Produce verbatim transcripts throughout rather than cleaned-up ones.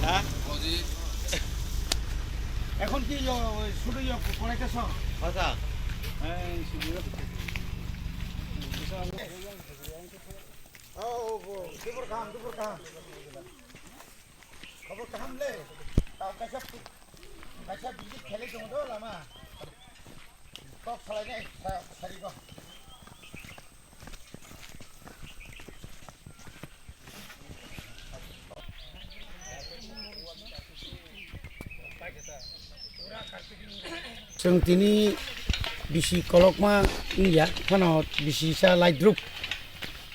হ্যাঁ? এখন কি ইয়ো, ওই শুধু ইয়ো করাইতেছ? কথা। এই শুধু ইয়ো। ও, ও, ও, দুপুর খাম, দুপুর খাম। খবর খাম লে। তাও কাইসা, কাইসা বিজি খেলে তো মতো Lama. Kok salai nai, sa-, sari kok. Chwng tini bisi kolokma wngya, phano bisi sa laidrup.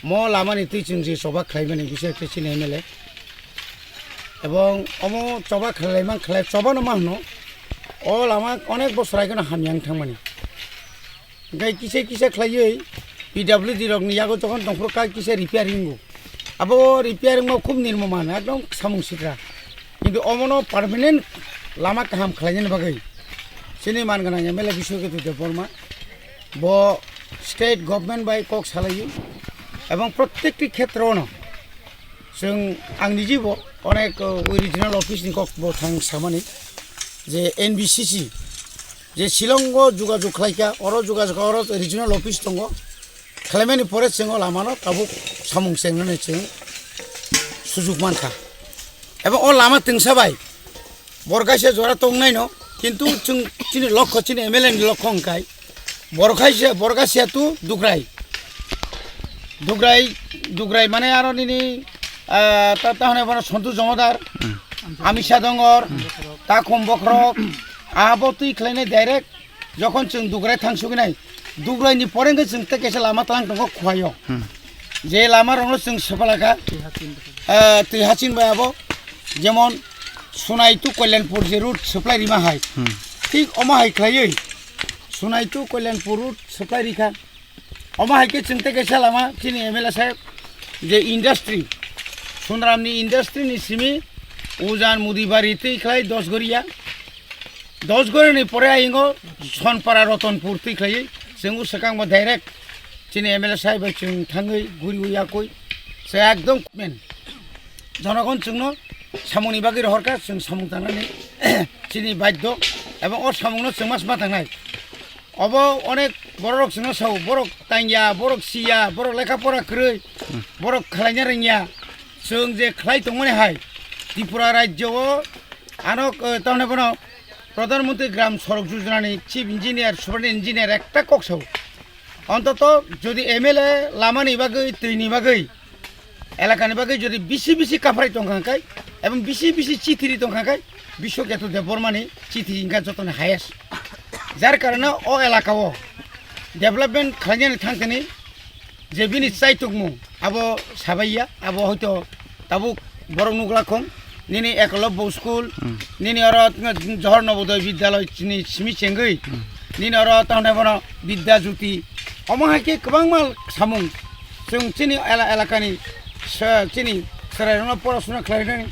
Mo lamani twi chwng je choba khlaimani bisi khe chini M L A. Ebong omo choba khlailaimang khlai, choba no ma hwno. O lama onek bosor aigeno hamya wng thangmani. Hingke kisa kisa khlaiwi P W D rokni yago jokhon tongphuru kha kisa repairing o. Abo repairing o khub nirmo man, ekdom samung sikra. Kintu omono permanent lama kaham khlainani bagwi chini man gwnang M L A Biswaketu Debbarma bo state government bai kok salaiwi ebong prottekti khetrono chwng ang nijibo onek, uh, regional office ni kok bo thang samani je N B C C je Shillong o jogajog khlaikha, oro jogajog, oro regional office tongo, khlaimani pore chwng o lamano tabuk samung chengnani chwng sujuk mankha. Ebo o lama twngsa bai bor kaisa jora tongnaino, kintu chwng chini lokho, chini M L A ni lokho hwnkhe bor kaisa, bor kaisa tu Dugrai. Dugrai, Dugrai mane aro nini, ah, ta, ta hwnwi bono Sontu Jomodar, Amisha Dongor, Takhum Bokhorok, abo twi khlainai direct. Jokhon chwng Dugrai thang suginai, Dugraini pore hwnkhe chwng tei kaisa lama tlang tongo Khuaio. Hmm. Je lama rokno chwng sepalakha, ah, twi haching bai abo, jemon Sunai to Kalyanpur je route supply rima hai. Hmm. Thik omo hai khlaiwi Sunai to Kalyanpur route supply rikha. Omo hai khe chwng tei kaisa lama chini M L A saheb je industry, Sunramni industry ni simi Ujan Mudibari twi khlai Dosgoria. Dosgorini pore ayingo Sonpara Rotonpur twi khlaiwi chwng o swkangbo direct chini M L A saheb bai chwng thangwi guriwi yakwi se ekdom men jonogon chwngno samungni bagwi rohorkha, chwng samung tangnani chini baddo, ebong o samungno chwng ma sma tangnai. Obo onek bororok chwngno sao, borok tangya, borok siya, borok lekha pora kwrwi, borok khlaina rwngya. Chwng je khlai tongmani hai Tripura rajyo o ano, eh, tamni bono Pradhan Mantri Gram Sadak Yojana ni Chief Engineer, Superintendent Engineer ekta kok sao. Ontoto jodi M L A lamani bagwi, twini bagwi, elakani bagwi jodi bisi bisi kaphrai tongkha khe, ebong bisi bisi chithi ri tongkha khe, Biswaketu Debbarmani chithi wngkha jotoni highest. Jar karone o elaka o development khlainani thangthani je bini chaitokmung abo sabaiya, abo hoito tabuk borok nukla khong, nini Ekolobbo school, Hmm. nini oro Johor Nobodoy Bidyaloy chini simi chengwi, Hmm. nini oro tamne bono Bidya Jyoti, omo hai khe kwbangma samung chwng chini ela-, elakani se-, chini chwrairokno porasona khlainani,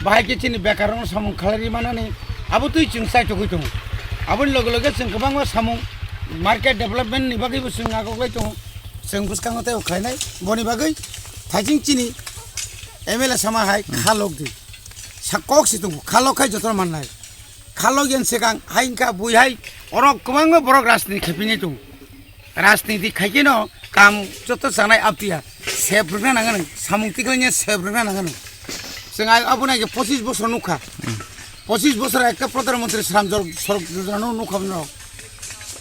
bahai khe chini bekarrokno samung khlai manani, abo twi chwng chaitogwi tongo. Aboni loge loge chwng kwbangma samung market development ni bagwibo chwng agoglai tongo. Chwng bwskango tei khlainai, boni bagwi thaising chini M L A sama hai Hmm. kha lok di. Sa kok si tongo, kha lok khai jotono mannai. Kha lok yen swkang hai wngkha bui hai oro kwbangma borok rajniti khaipinai tongo. Rajniti khaikhe no kam joto chanai aptiya sep rwkna nangani, samung tikhlainya sep rwkna nangani. Chwng ai aboni age pochis bosor nukha. Hmm. Pochis bosor ekta Pradhan Mantri Shram Jor-, Sorok Yojana no nukha no.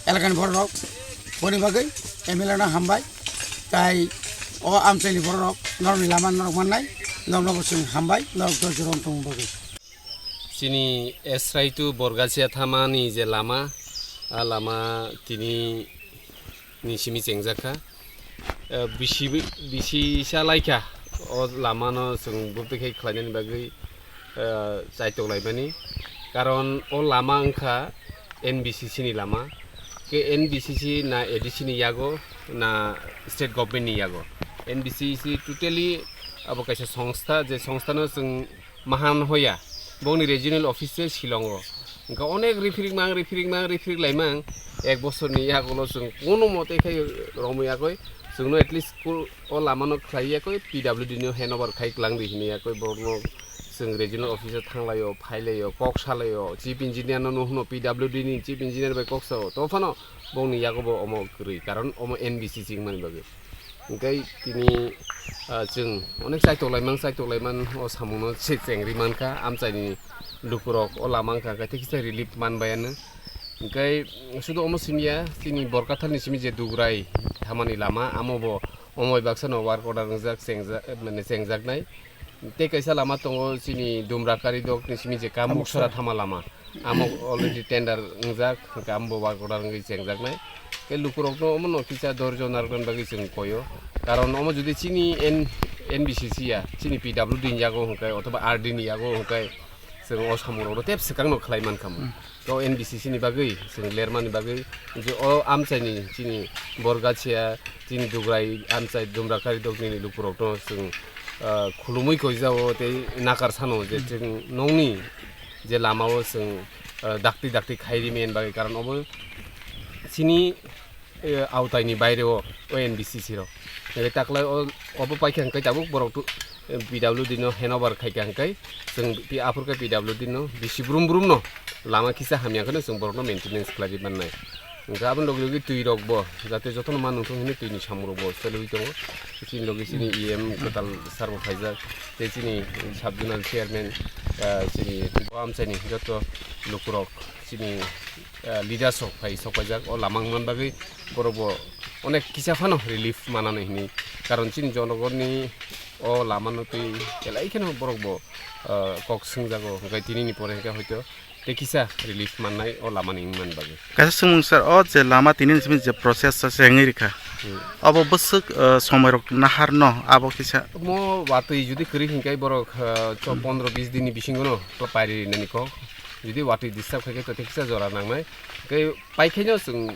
Elakani borok boni bagwi M L A no hambai. Tai o amchaini borok norokni lama norok mannai, norokno bo chwng hambai, norok dor jorom tongmung bagwi. Chini Esrai to Borgasia thamani je lama, a lama tini ni simi chengjakha. Eh, bisi, bisi sa laikha, o lamano chwng bubdi khai khlainani bagwi, eh, chaitok laimani. Karon o lama wngkha N B C C ni lama. Khe N B C C na A D C ni yago, na state government ni yago. N B C C totally abo kaisa songstha, je songstha no chwng mahan hoya, bongni regional office se Shillong o. Wngkha onek riphirik mang, riphirik mang, riphirik laimang, ek bosorni yagulo chwng kono mote khai romwi yakoi, chwngno at least kul-, o lamano khlai yakoi, P W D no handover khai klang di hinwi yakoi, borokno Chwng regional office o thanglaio, phailaio, kok salaio, chief engineer no nuhno, P W D ni chief engineer bai kok sao, to phano bongni yago bo omo kwrwi, karon omo N B C C wngmani bagwi. Hwnkhe tini, ah, chwng onek chaitoklaimang, chaitoklaiman o samungno se chengri mankha, amchaini lukurok o lama wngkha, hwnkhe kisa relief manbayano. Hwnkhe sudu omo simiya, chini Borkathalni simi je Dugrai thamani lama, amo bo omo bai baksano work order wngjak, chengja-, mane chengjaknai. Tei kaisa lama tongo chini Dumra Karidok ni simi je Kamuksora thama lama. Amo already tender wngjak, hwnkhe amo bo work order wngwi chengjaknai. Tei lukurokno omono kisa dorjo narwknani bagwi chwng koyo. Karon omo jodi chini N-, N B C C ya, chini P W D ni yago hwnkhe othoba R D ni yago hwnkhe chwng o samungrokno tep swkangno khlai mankha mo. To N B C C ni bagwi, chwng lermani bagwi, je o amchaini chini Borgasia, chini Dugrai amchai Dumra Karidok nini lukurokno chwng, ah, khulumui koijao tei nakar sano je chwng nongni je lamao chwng, ah, dakti dakti khairi men bagwi, karon obo chini eh, awtaini baireo o N B C C rok. Hwnkhe taklai o, obo paikha hwnkhe tabuk borok tu, eh, P W D no handover khaikha hwnkhe chwng pi-, aphurkhe P W D no bisi brum brum no lama kisa hamya kheno chwng borokno maintenance khlaiwi mannai. Hwnkhe aboni logi logi twi rok bo jate jotono ma nungthung hinwi twini samung rok bo choliwi tongo. Chini logi chini E M kwtal sir bo phaijak, tei chini sub zonal chairman, eh, chini bo amchaini joto lukurok chini ah, leaders rok phai sok paijak o lama wngmani bagwi borok bo onek kisa phano relief manani hwnwi, karon chini jonogorni o lamano twi belai kheno borok bo, ah, kok swngjago, hwnkhe tinini pore hwnkhe hoito tei kisa relief mannai o lamani wngmani bagwi. Kaisa swngmung sir, o je lama tini ni simi je process sa se wngwi rikha, Hmm. Obo bwswk, ah, somoi rok nahar no abo kisa? Omo watwi jodi kwrwi hwnkhe borok, ah, cho pondro bis din ni bisingo no pairi rinani kok. Jodi watwi disturb khaikhe to tei kisa jora nangnai. Tei paikhaino chwng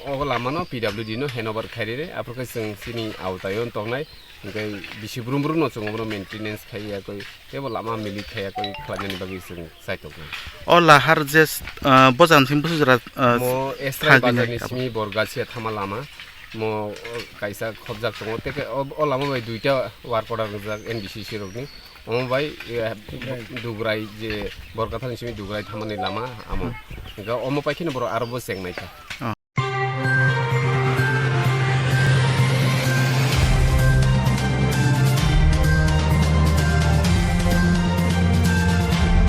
o lamano P W D no handover khairwi, aphurkhe chwng chini awtaio tongnai, hwnkhe bisi brum brum no chwng obono maintenance khaiya koi, teibo lama milik khaiya koi khlainani bagwi chwng chaitok nai. O lahar je, ah, bojam simi bwswk jora, ah, Mo Esrai kha bazarni abo. Simi Borgasia thama lama, mo, o, kaisa khobjak tongo, tei o, o lama bai duita work order wngjak N B C C rokni. Omo bai, eh, Dugrai. Dugrai je Borkathani simi Dugrai thamani lama amo. Hmm. Hingke omo pai kheno borok aro bo cheng naikha. Oh.